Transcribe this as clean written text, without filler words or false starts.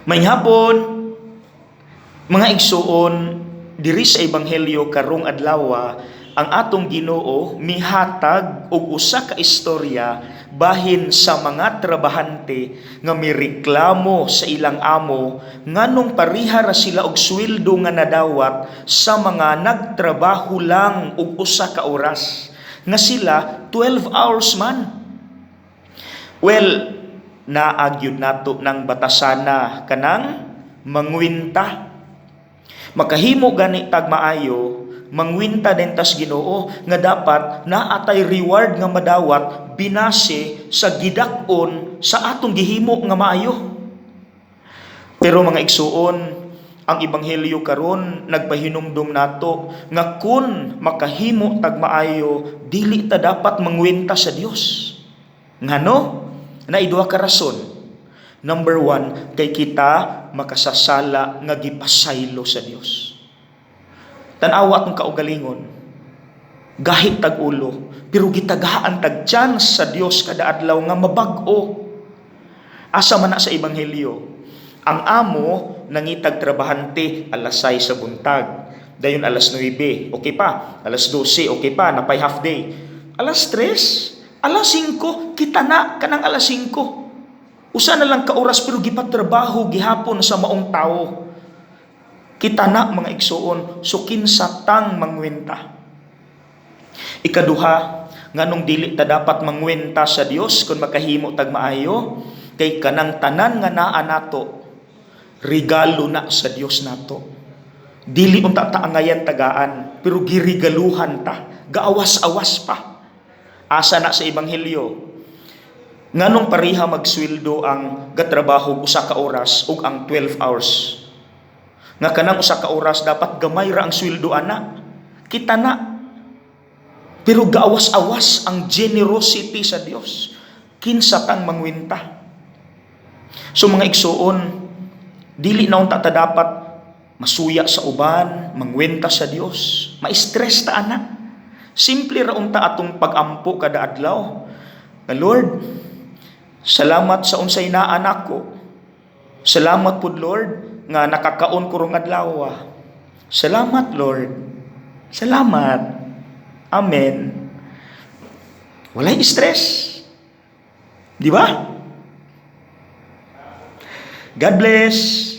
Maayong hapon, mga igsuon, diri sa Ebanghelyo karong adlaw, ang atong Ginoo mihatag og usa ka istorya bahin sa mga trabahante nga mireklamo sa ilang amo nganong pareha ra sila og sweldo nga nadawat sa mga nagtrabaho lang og usa ka oras, nga sila 12 hours man. Well, naa gyud nato ng batasana kanang mangwinta. Makahimo gani tag maayo, mangwinta din tas Ginoo nga dapat naa tay reward nga madawat binase sa gidak-on sa atong gihimo nga maayo. Pero mga igsuon, ang ebanghelyo karon nagpahinumdum nato nga kun makahimo tag maayo, dili ta dapat mangwinta sa Dios. Ngano? Naay duha ka rason. Number one, kay kita makasasala nga gipasaylo sa Dios. Tan-awa atong kaugalingon. Gahit tag ulo, pero gitagaan tag chance sa Dios kada adlaw nga mabag-o. Asa man na sa ebanghelyo? Ang amo nangitag trabahante alas 6 sa buntag. Dayon alas 9, okay pa. Alas 12, okay pa, napay half day. Alas 3, alas 5, kita na kanang alas 5. Usa na lang ka oras pero gipatrabaho gihapon sa maong tawo. Kita na, mga igsuon, so kinsa tang mangwenta? Ikaduha, nganong dili ta dapat mangwenta sa Dios kung makahimo tag maayo, kay kanang tanan nga naa nato regalo na sa Dios nato. Dili unta ta angayan tagaan, pero girigaluhan ta, gaawas-awas pa. Asa na sa ebanghelyo? Nganong pareha magsweldo ang gatrabaho usa ka oras ug ang 12 hours? Nga kanang usa ka oras dapat gamay ra ang sweldo ana. Kita na. Pero gaawas-awas ang generosity sa Dios. Kinsa tang mangwenta? So mga igsuon, dili na unta ta dapat masuya sa uban, mangwenta sa Dios. Ma-stress ta ana. Simple ra unta atong pag-ampo kada adlaw. Nga, "Lord, salamat sa unsay naa nako. Salamat pud, Lord, nga nakakaon ko rong adlaw. Salamat, Lord. Salamat. Amen." Walay stress. Di ba? God bless.